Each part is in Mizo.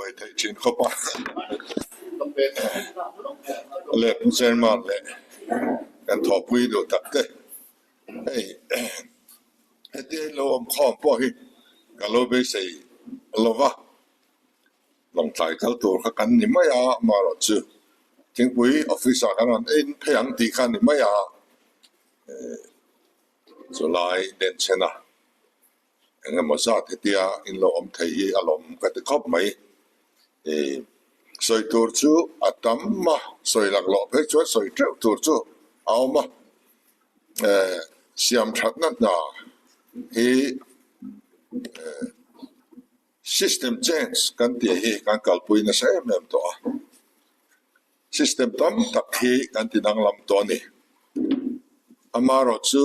Buai theih thin khawp a. Le Pu Chairman leh kan thawhpui duh tak te hei hetia in lo awm khawm pawh hi ka lo beisei lova Lawngtlai kal tur kha kan ni mai a, amaherawhchu thingpui office ah kan rawn en phei ang tih kha a ni mai a, chulai denchhen a eng emaw zat hetia in lo awm thei hi a lawm ka ti khawp mai. Sawi tur chu a tam a, sawi laklawh phei chuan sawi teuh tur chu a awm a, siam thatna hna hi System change kan tih hi kan kalpui nasa em em tawh a, system tam tak hi kan ti danglam tawh a ni. Amaherawhchu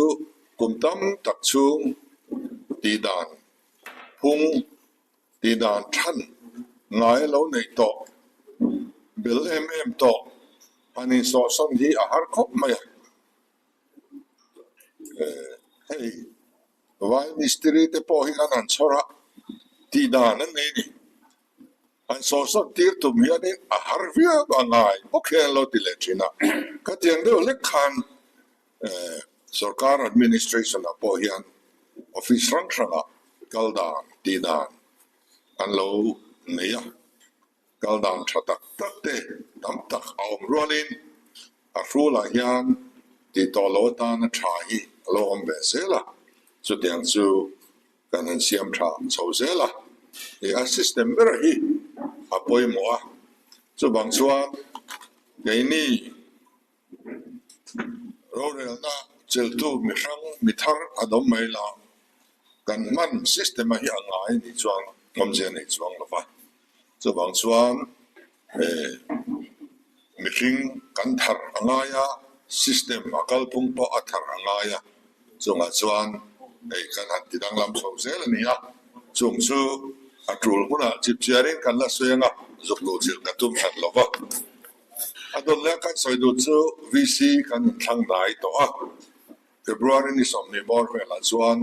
kum tam tak chhung tih dan phung, tih dan than ngai lo neih tawh, bel em em tawh han insawhsawn hi a har khawp mai a. Hei Vai mistiri te pawh hi an han chhawr a, tih dan an nei a ni. An sawhsawn tir tum hianin a har viau a ngai bawk hian an lo ti leh thin a. Khatiang deuh hlek khan sorkar administration ah pawh hian office hrang hrangah kal dan tih dan an lo nei a. Kal dan tha tak tak te tam tak a awm rualin a hrulah hian tih tawh lo atana tha hi a lo awm ve zel a, chutiang chu kan han siam tha chho zel a, ih a system ber hi a pawimawh a, chuvang chuan keini rorelna cheltu mihrang mithar an awm mai la, kan hman system a hi a ngai nih chuan awmzia nei chuang lo va, chuvang chuan mihring kan thar a ngai a, system a kalphung pawh a thar a ngai a, chungah chuan hei kan han ti danglam chho zel a ni a, chung chu a tul hunah chipchiarin kan la sawi ang a, zuk luh chilh ka tum hran lo va. A dawt leh kan sawi duh chu VC kan inthlang dai tawh a, February ni 20 bawr velah chuan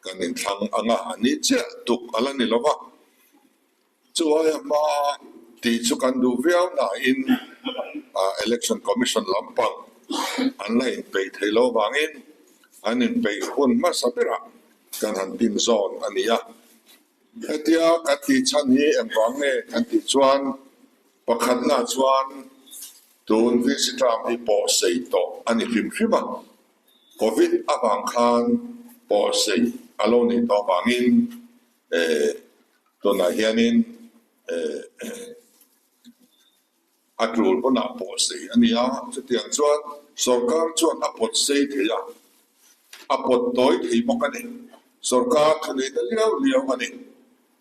kan inthlang ang a, a ni chiah tuk a la ni lo va. Chu aia hma tih chu kan duh viau nain Election Commission lampang an la inpeih thei lo vangin an inpeih hun hmasa berah kan han tin zawn a ni a. Hetia kan tih chhan hi engvang nge kan tih chuan pakhatna chuan tun VC term hi pawh sei tawh a ni hrim hrim a, Covid avang khan pawh sei a lo nih tawh avangin tunah hianin a tul hunah pawh sei a ni a, chutiang chuan sorkar chuan a pawt sei thei a, a pawt tawi thei bawk a ni. Sorkar thuneihna liau liau a ni.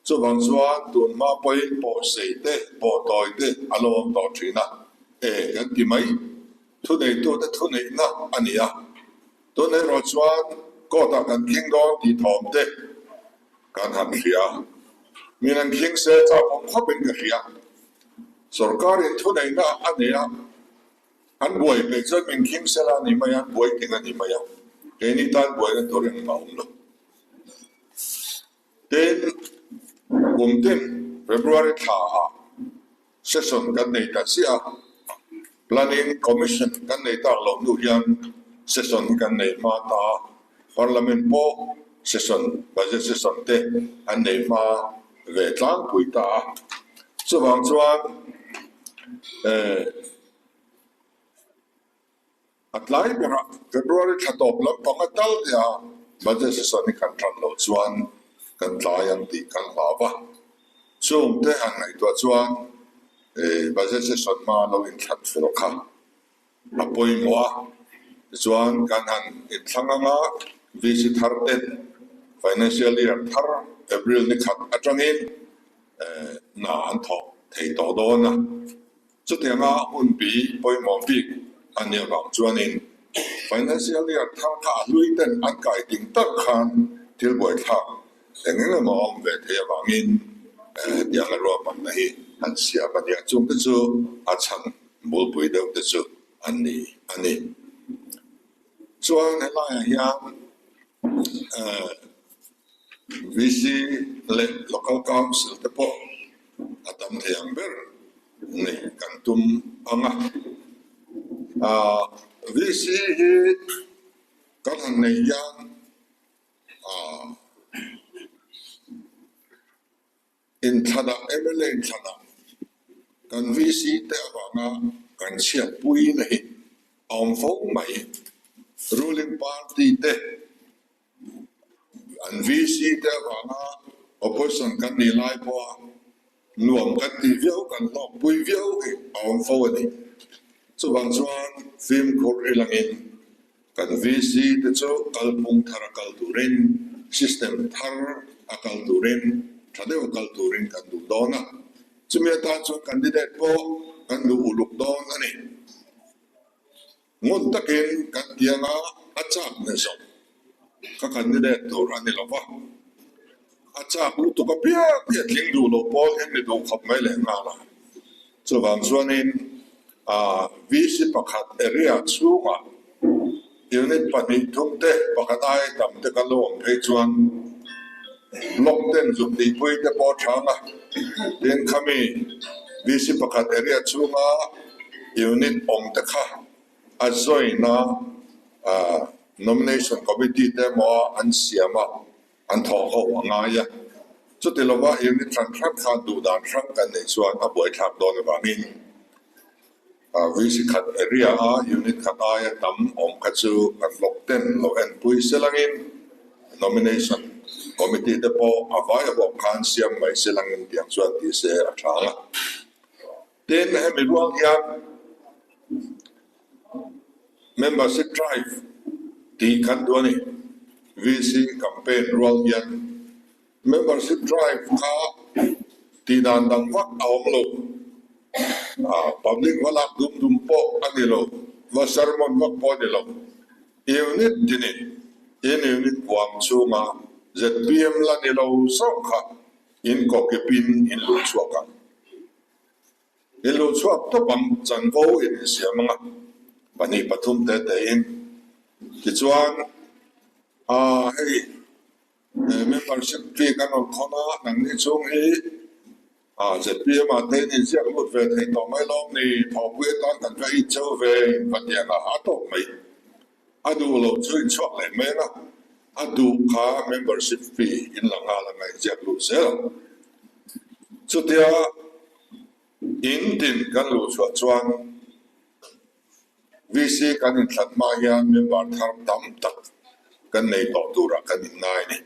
Chuvang chuan tun hma pawhin pawh sei te, pawh tawi te a lo awm tawh thin a, e kan ti mai. Thuneitute thuneihna a ni a, tun erawh chuan court ah kan khing dawn tih thawm te kan han hria. Min an khing se chak awm khawpin ka hria. Sorkarin thuneihna a nei a, an buai peih chuan min khing sela a ni mai a, an buai ting a ni mai a, keini tan buaina tur engmah a awm lo. Tin, kum tin February thla ah session kan nei ta chiah a, Planning Commission kan nei tak loh hnu hian session hi kan nei hma ta a, Parliament pawh session, budget session te an nei hma ve tlangpui ta a. Chuvang chuan eh a tlai berah February thla tawp lampang a tal nia budget session hi kan tan loh chuan kan tlai ang tih kan hlau va. Chungte han ngaihtuah chuan eh budget session hma lo inthlan fel kha a pawimawh a, tichuan kan han inthlang anga VC thar ten financial year thar April ni khat atangin hna an thawk thei tawh dawn a, chutianga hunpi pawimawh bik a nih avang chuanin financial year thar kha a hlui ten an kai ting tak khan thil buaithlak eng eng emaw a awm ve thei avangin hetianga ruahmanna hi an siam a nia, chungte chu a chhan bulpui deuh te chu an ni a ni. Chuan helaiah hian VC leh Local Council te pawh. A tam thei ang ber neih kan tum ang a. Aaa VC hi kan han nei hian aaa inthlanah mla inthlanah kan VC te avanga kan chhiatpui na hi a awm fo mai. Ruling party te An VC te avanga opposition kan nih lai pawha nuam kan tih viau, kan hlawkpui viau hi a awm fo a ni. Chuvang chuan fimkhur i langin kan VC te chu kalphung thar a kal turin, system thar a kal turin, tha deuh a kal turin kan duh dawn a. Chumi atan chuan candidate pawh kan duh uluk dawn a ni. Ngun takin kan tianga a chak na zawk ka candidate tur a ni lo va, a chak lutuk apiang hi a tling duh loh pawl hian ni duh khawp mai leh nghal a. Chuvang chuanin VC pakhat area chhungah unit pahnih thum te pakhat aia tam te kan lo awm phei chuan block ten zuk tihpui te pawh a chang a, tin khami VC pakhat area chhunga Unit awm te kha a join a, Nomination Committee te emaw an siam a, an thawh ho a ngai a. Chuti lova unit hran hran khan duh dan hrang kan neih chuan a buaithlak dawn avangin VC khat area a unit khat aia tam awm kha chu an block ten lo enpui selangin Nomination Committee te pawh a vai a huap khan siam mai selangin tiang chuan ti se a tha ang a. Tin, hemi ruang hian Membership Drive tih kan duh a ni. VC campaign rual hian Membership Drive kha tih dan dang vak a awm lo. Public va lak dum dum pawh a ni lo, va sermon vak pawh a ni lo. Unit tinin in unit huam chhunga zpm la ni lo zawk kha in kawkipin in luh chhuak ang. In luh chhuak tawp ang, chanvo in insiam ang a, pahnih pathum te te in. Tichuan, aa hei membership fee kan rawn khawn a, nangni chhung hi aa zpm ah te in inziak lut ve thei tawh mai lawm ni, thawhpui atan kan va incheu ve in va tiang a, a tawp mai. A duh loh chu inchhuak leh mai ang a, a duh kha membership fee in la nghal anga inziak lut zel ang. Chutia in tin kan luh chhuah chuan VC kan inthlan hma hian member thar tam tak kan nei tawh turah kan inngai a ni.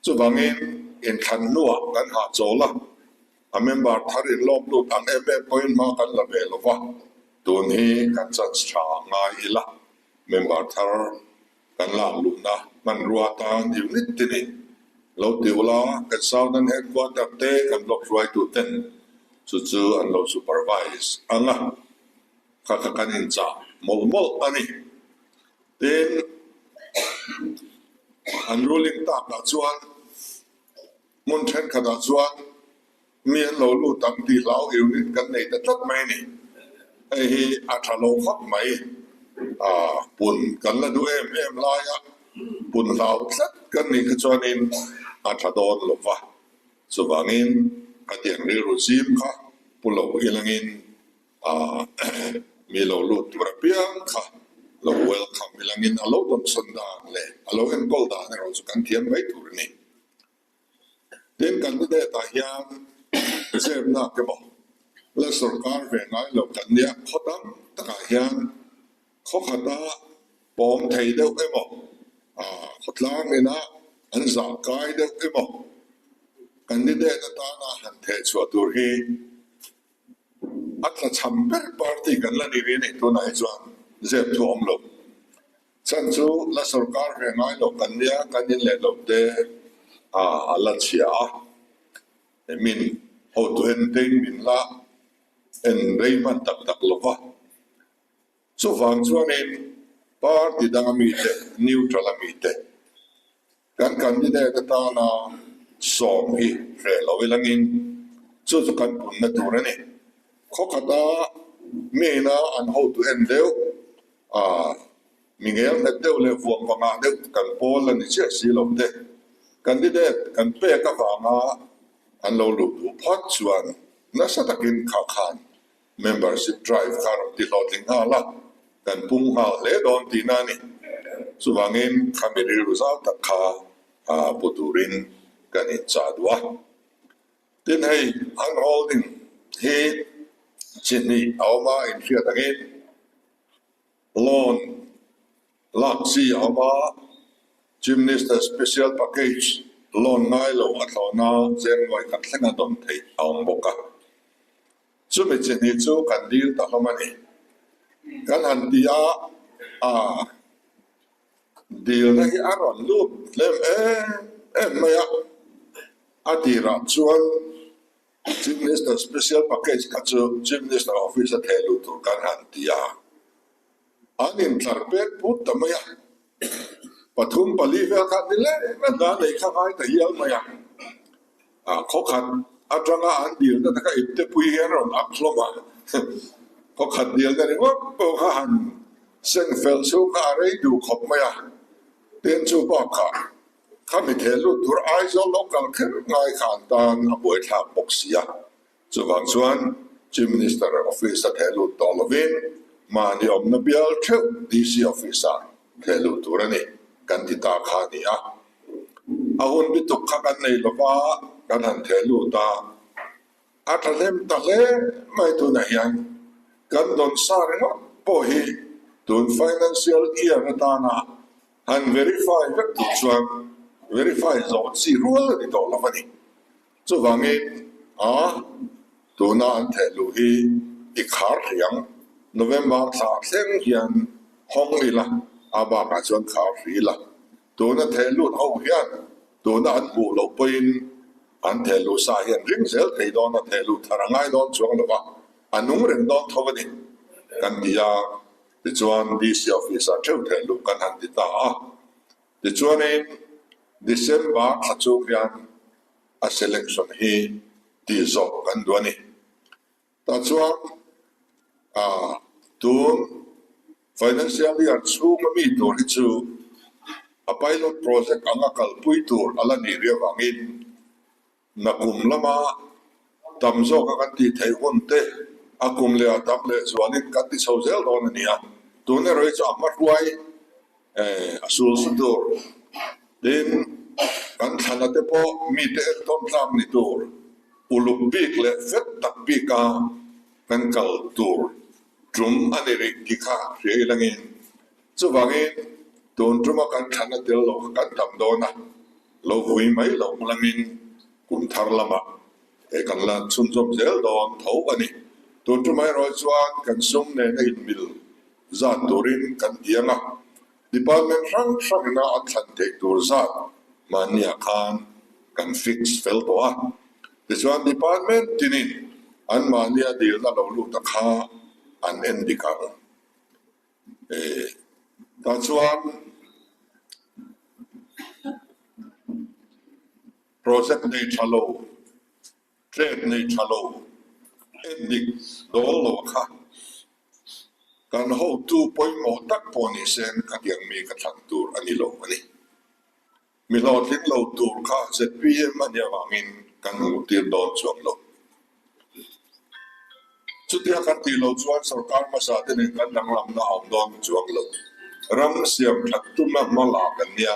Chuvangin inthlan hnuah kan hahchawl a. A member thar in lawm lut ang em em pawhin hma kan la ve lo va, tun hi kan chance tha ngai ila, member thar kan lak luhna hmanrua atan unit tinin lo ti ula, kan Southern Headquarter te kan block hruaitu ten chu chu an lo supervise ang a, kha kha kan inchah mawlh mawlh a ni. Tin, an ruling takah chuan. Hmun thenkhatah chuan mi an lo lut ang tih hlau unit kan nei ta tlat mai a ni. Hei hi a tha lo khawp mai. Pun kan la duh em em laia pun hlau tlat kan nih kha chuanin a tha dawn lo va. Chuvangin khatiang rilru zim kha pu lo ilangin mi lo lut tur apiang kha lo welcome ilangin a lo dawmsawn dan leh a lo enkawl dan erawh chu kan thiam mai tur a ni. Tin, candidate ah hian zepnak emaw la sorkar ve ngai lo kan nia khaw tam takah hian khaw khata pawm thei deuh emaw khawtlang ina an zah kai deuh emaw candidate atana han theh chhuah tur hi a tlachham ber party kan la ni ve a ni tunah hi chuan zep thu a awm lo. Chhan chu la sorkar ve ngai lo kan nia, kan in leh lo te a la chhia a, min hotu en tein min la en rei hman tak tak lo va. Chuvang chuanin party danga mite, neutral a mite, Kan candidate atana sawm hi hreh lo ilangin chu chu kan punna tur a ni. Khaw khata miina an hotu en deuh a, mi ngel nghet deuh leh vuang va ngah deuh kan pawl a ni chiah si lo te. Candidate kan pek avanga. An lo luh duh phawt chuan nasa takin kha khan membership drive kha rawn ti hlawhtling nghal a, kan pung nghal hle dawn tihna a ni. Chuvangin khami rilru zau tak kha pu turin kan inchah duh a. Tin hei an holding hi chi hnih a awm a, inhriat angin loan lak chi a awm a, Chief Minister Special Package loan ngai lo a thlawhna Zengnuai khat thleng a dawn theih a awm bawk a. Chumi chi hnih chu kan dil ta hlawm a ni. Kan han ti a, a dilna hi a rawn lut hlem em em mai a, a tirah chuan Chief Minister Special Package kha chu Chief Minister Office a theh luh tur kan han ti a, an intlar pek put ta mai a, pathum pali vel kha ni leh na hna nei kha ngai ta hial mai a, khawkhat atanga an dilna te kha iptepui hian rawn ak hlawm a, khawkhat dilna ringawt pawh kha han seng fel chhung kha a rei duh khawp mai a, tin chu bakah khami theh lut tur Aizawl lo kal kher ngai kha an tan a buaithlak bawk si a. Chuvang chuan Chief Minister Office a theh lut tawh lovin mahni awmna bial theuh DC Office ah theh luh tur a ni kan ti ta kha a ni a. A hun bituk kha kan nei lova kan han theh lut a, a thahlem ta hle mai tunah hian kan dawn sa ringawt pawh hi tun financial year atana han verify vek tur chuan verify zawh chi rual a ni tawh lo a ni. Chuvangin a tuna an theh luh hi i khar hrih ang. November thla thleng hian hawng ila, a bakah chuan khar hrih ila. Tuna theh lut ho hian tuna an hmuh loh pawhin an theh luh sa hian ring zel thei dawn a, theh luh thar a ngai dawn chuang lo va, a nung reng dawn tho a ni kan ti a. Tichuan DC office-ah theuh theh luh kan han ti ta a. Tichuanin December thla chung hian a selection hi tih zawh kan duh a ni. Tah chuan tun financial year chhunga mi tur hi chu a pilot project anga kalpui tur a la nih riau vangin Nakum lama tam zawka kan tih theih hun te a kum leh a tam leh chuanin kan ti chho zel dawn a ni a, tun erawh hi chu a hmahruai a sul su tur. Tin, kan thlana te pawh mite entawn tlak ni tur, uluk bik leh fet tak bika kan kal tur tum a ni rih tih kha hria ilangin chuvangin tun tuma kan thlana tel lo kha kan tam dawn a. Lo vui mai loh lamin kum thar lamah he kan la chhunzawm zel dawn tho a ni. Tun ṭum erawh chuan kan sum nena inmil zat turin kan ti ang a, department hrang hrangina an thlan theih tur zat mahniah khan kan fix fel tawh a. Tichuan department tinin anmahnia dilna lo lut a kha an en dik ang. Tah chuan project nei tha lo, trade nei tha lo, endik dawl lo kha kan hotu pawimawh tak pawh ni sen khatiang mi ka thlan tur a ni lo a ni. Mi hlawhtling lo tur kha zpm a nih avangin kan hmuh tir dawn chuang lo. Chutia kan tih loh chuan sorkar hmasa te nen kan danglamna a awm dawn chuang lo. Ram siam that tumna hma la kan nia.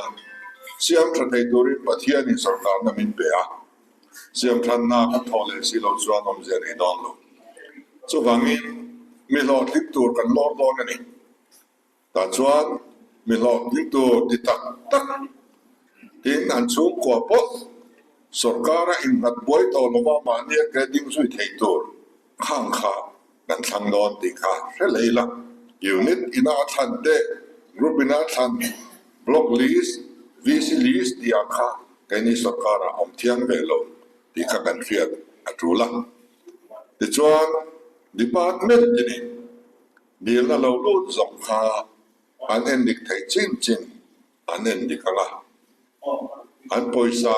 Siam tha thei turin Pathianin sorkarna min pe a. Siam thatna kan thawh leh si loh chuan awmzia nei dawn lo. Chuvangin mi hlawhtling tur kan lawr dawn a ni. Tah chuan mi hlawhtling tur ti tak tak tin an chhungkua pawh sorkara innghat buai tawh lova mahnia ke ding zui thei tur khang kha kan thlang dawn tih kha hre lei la. Unit ina a thlan te, group ina a thlan, block list, VC list tih ang kha keini sorkara awm thiang ve lo tih kha kan hriat a tul a. Tichuan department tinin Dilna lo lut zawng kha an endik theih chin chin an endik ang a, an pawisa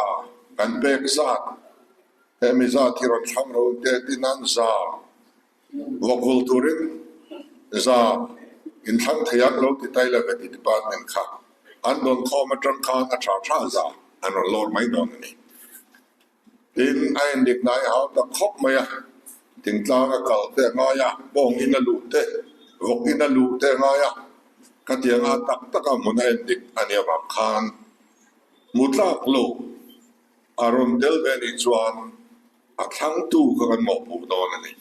kan pek zat hemi zat hi rawn thlang ro te tin an za vawkvul turin za inthlang thei ang lo ti tai love ti department kha an dawn khawm atang khan a tha tha za an rawn lawr mai dawn a ni. Tin, a endik hnai hau ta khawp mai a, thingtlang a kal te a ngai a, bawng in a luh te, vawk in a luh te a ngai a, khatianga tak taka hmun a endik a nih avang khan hmu tlak lo a rawn tel ve nih chuan a thlangtu kha kan mawhpuh dawn a ni.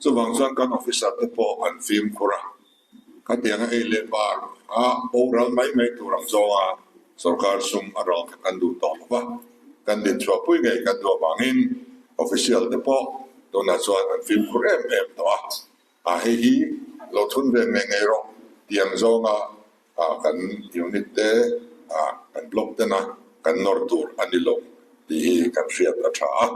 Chuvang chuan kan officer te pawh an fimkhur a. Khatianga ei leh bar a boral mai mai tur ang zawnga sorkar sum a rawng kha kan duh tawh lo va, kan dinchhuahpui ngei kan duh avangin official te pawh tunah chuan an fimkhur em em tawh a, a hei hi lo thun ve ngei ngei rawh tih ang zawnga kan unit te kan block tena kan nawr tur a ni lo tih hi kan hriat a tha a.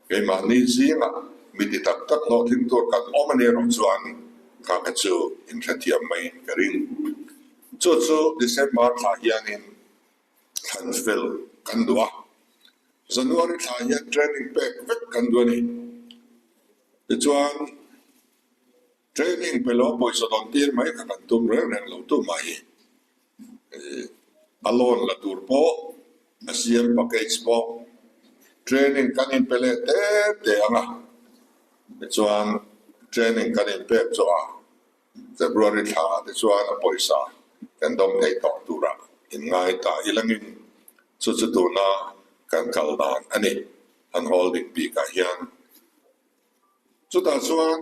Keimahni zingah mi ti tak tak hlawhtling tur kan awm a nih erawh chuan kha kha chu inhrethiam maiin ka ring. Chu chu December thla hianin thlan fel kan duh a, January thla hian training pek vek kan duh a ni. Tichuan training pe lo pawisa dawn tir mai kha kan tum reng reng lo tumah hi A loan la tur pawh a siam package pawh training kan inpe leh te te ang a, tichuan training kan inpek zawh a February thla ah te chuan a pawisa kan dawm thei tawh turah inngai ta ilangin chu chu tuna kan kal dan a ni an holding bikah hian. Chutah chuan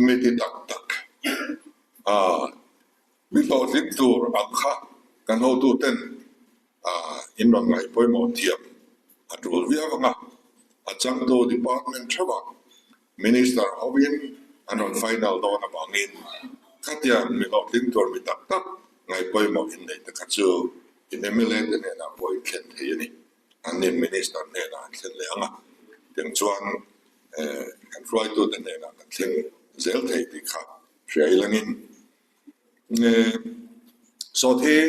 mi ti tak tak a. Mi hlawhtling tur ang kha kan hotuten in rawn ngaih pawimawh thiam a tul viau ang a, a changtu department theuhah Minister hovin an rawn final dawn avangin khatiang mi hlawhtling tur mi tak tak ngaih pawimawh in neih te kha chu in mla te hnenah pawh in thlen thei a ni. An nin Minister hnenah an thlen leh ang a, tiang chuan kan hruaitute hnenah kan thleng zel thei tih kha hria ilangin Sawt hi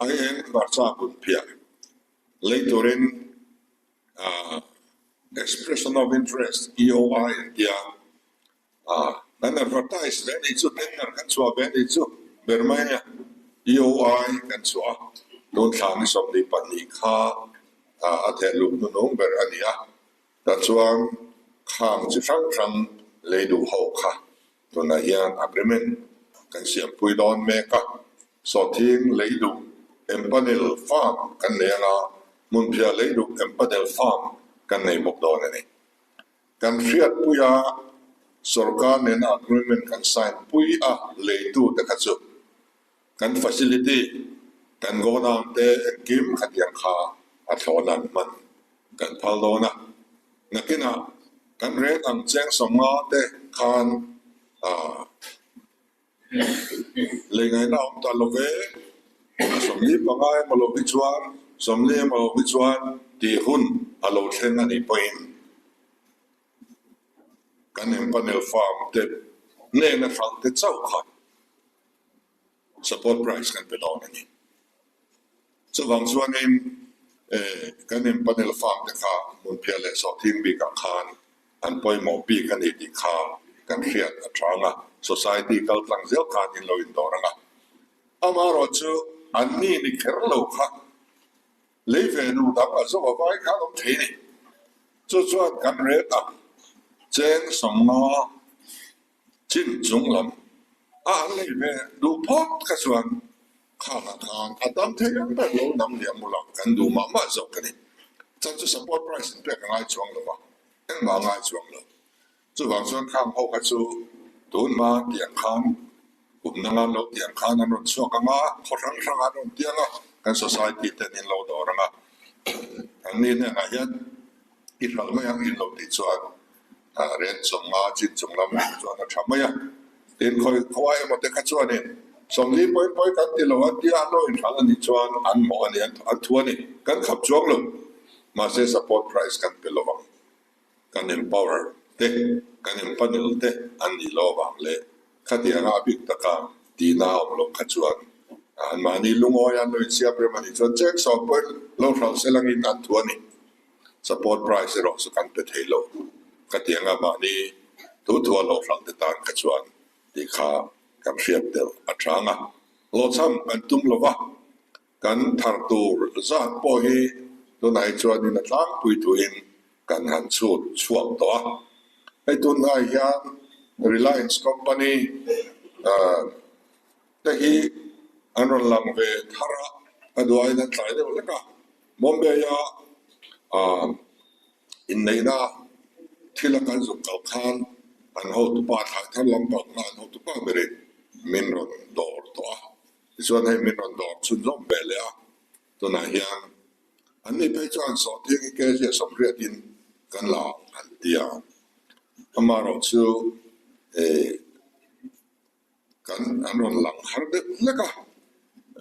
ai eng hmarcha hun phiah lei turin Expression of Interest, EOI, an ti a, kan advertise ve nih chu, tender kan chhuah ve nih chu ber mai a nia, EOI kan chhuah a, tun thla ni 22 kha a thehluh hnunung ber a ni a, tah chuan khang chi hrang hrang lei duh ho kha Tunah hian agreement kan siampui dawn mek a, sawhthing lei duh empanel farm kan nei anga, hmunphiah lei duh empanel farm kan nei bawk dawn a ni. Kan hriatpui a, sorkar nena agreement kan sign pui a leitute kha chu kan facility, kan godown te engkim khatiang kha a thlawn an hman kan phal dawn a, nakinah kan reng ang cheng 50 te khan lei ngaihna a awm ta lo ve, 45 emaw lo hi chuan 40 emaw lo hi chuan tih hun a lo thleng a nih pawhin kan empanel farm te hnena hralh te chauh kha Support price kan pe dawn a ni. Chuvang chuanin kan empanel farm te kha hmunphiah leh sawhthing bikah khan an pawimawh bik a ni tih kha kan hriat a chang a, society kal tlang zel khan in lo indawr ang a. Amaherawh chu an ni ni kher lo kha lei ve nu dang a zawh a vai khan awm thei a ni. Chu chuan kan rate ang cheng 50 Chin chung lam a an lei ve duh phawt kha chuan khangah khan a tam thei ang ber lo nam liam mu lang kan duh mah mah zawk a ni. Chan chu support price in pek a ngai chuang lo va, engmah a ngai chuang lo. Chuvang chuan khang ho kha chu tun hma tiang khan kum danga lo tiang khan an rawn chhuak ang a, khaw hrang hrang an rawn tiang a, kan society ten in lo dawr ang a, an ni hnenah hian i hralh mai ang in lo tih chuan Rel 50 chin chung lam nih chuan a tha mai a, tin khawi khawi emaw te kha chuanin 40 pawi pawi kan ti lo a tia an lo inhralh a nih chuan an mawh a ni, an thu a ni, kan khap chuang lo. Mahse support price kan pe lo vang, kan empower te, kan empanel te an nih lo avang leh khatianga a bik taka tihna a awm loh kha chuan anmahni lungawi an lo insiam rem a nih chuan cheng 10 pawi lo hralh se langin an thu a ni. Support price erawh chu kan pe thei lo. Ka ti anga mahni thu thua lo hralh te tan kha chuan tih kha kan hriat tel a chang a. Hlawhchham kan tum lo va, kan thar tur zat pawh hi Tunah hi chuanin a tlangpui tuin kan han chhut chhuak tawh a. Hei tunlai hian Reliance company te hi an rawn lang ve thar a, a duaiin an tlai deuh hlek a. Bombay-a inneihna thil a kan zuk kal khan an hotupa thlai thar lampang kha an hotupa berin min rawn dawr tawh a. Tichuan hei min rawn dawr chhunzawm ve leh a, tunah hian an ni phei chuan sawhthing hi kg a 80 in kan la ang an ti a. Amaherawh chu eh kan an rawn lang har deuh hlek a,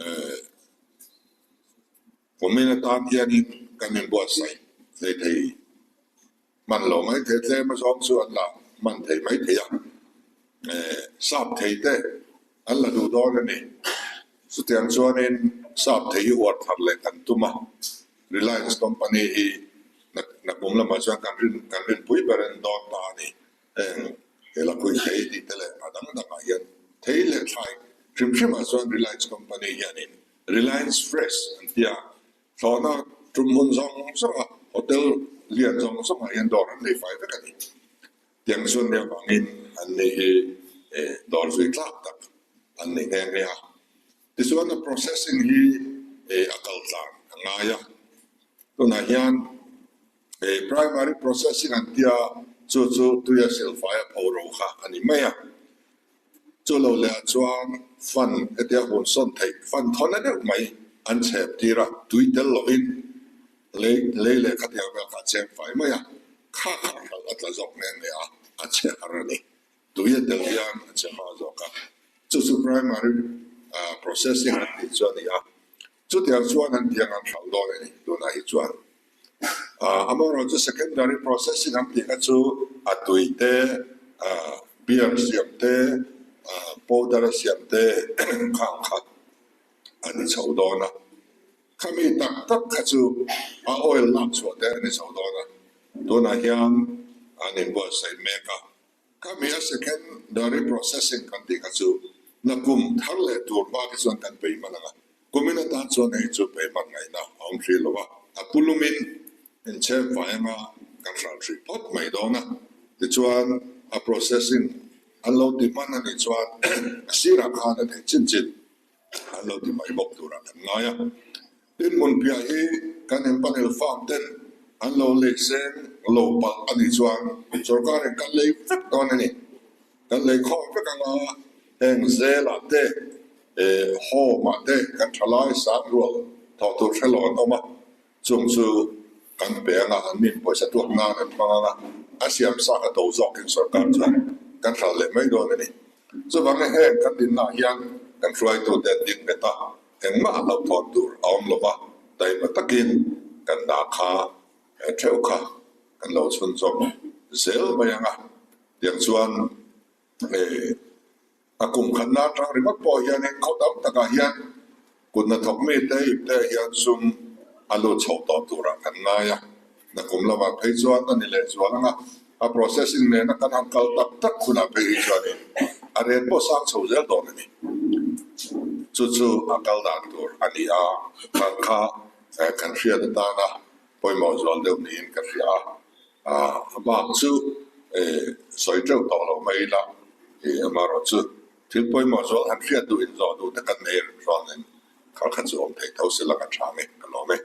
eh Kumin atan hianin kan inbuatsaih thei thei hman lo mai thei tlem a zawng chu an la hman thei mai thei a, sap thei te an la duh dawn a ni. Chutiang chuanin sap thei hi uar thar leh kan tum a, Reliance company hi nakum lamah chuan kan rin kan rinpui ber an dawn ta a ni. Heng he lakhuih thei tih te leh a dang dangah hian thei leh thlai hrim hrimah chuan Reliance company hianin Reliance Fresh an ti a, thlawhna tum hmun zawng zawnga hotel lian zawng zawngah hian dawr an nei fai vek a ni. Tiang chuan nia vangin an ni hi dawr zui tlak tak an ni nghe nghe a. Tichuan a processing hi a kal tlan a ngai a, tunah hian primary processing an ti a, chu chu tuia silfai a pho ro kha a ni mai a. Chu lo leh ah chuan fan hetia hun sawn theih fan thawn na deuh mai an chhep tir a, tui tel lovin lei lei leh khatiang vel kha a chhep fai mai a, kha kha hralh a tla zawk nghe nghe a, a chhe har a ni. Tui a tel hian a chhe hma zawk a, chu chu primary processing an tih chu a ni a, chutiang chuan an tiang an hralh dawn a ni tunah hi chuan. Amaherawhchu secondary processing an tih kha chu a tui te, beer siam te, powder a siam te khang kha a ni chho dawn a. Khami tak tak kha chu a oil lak chhuah te a ni chho dawn a. Tunah hian an inbuatsaih mek a. Khami a secondary processing kan tih kha chu nakum thar leh tur hma khi chuan kan pei hman ang a. Kumin atan chuan hei chu peiman ngaihna a awm hrih lo a, a pulumin inchhep fai anga kan hral hrih phawt mai dawn a, tichuan a processing an lo ti hman a nih chuan a sirah khan a theih chin chin an lo ti mai bawk turah kan ngai a. Tin, hmunphiah hi kan empanel farm ten an lo lei seng lo palh a nih chuan sorkarin kan lei vek dawn a ni. Kan lei khawm vek anga heng zelah te, home ah te kan tha lai sang rual thawh tur hre lo an awm a, chung chu kan pe anga an min pawisa tuak nan an hmang anga a siam sa kha to zawkin sorkar chuan kan hral leh mai dawn a ni. Chuvangin heng kan dinnaah hian kan hruaitute an ding nghet a, engmah a hlauhthawn tur a awm lo va, taima takin kan hna kha theuh kha kan lo chhunzawm zel mai anga tiang chuan a kum khatna atang ringawt pawh hianin khaw tam takah hian kut hnathawk mite ipte hian sum a lut chhoh tawh turah kan ngai a, nakum lamah phei chuan a ni lehzual anga a processing nena kan han kal tak tak hunah phei hi chuanin a rate pawh sang chho zel dawn a ni. Chu chu a kal dan tur a ni a, kan kha kan hriat atana pawimawh zual deuh niin ka hria a. A bak chu sawi teuh tawh lo mai ila, amaherawh chu thil pawimawh zual han hriat duh in zawh duh te kan nei reng chuanin khar kha chu awm thei tho se la ka tha nge ka lawm e.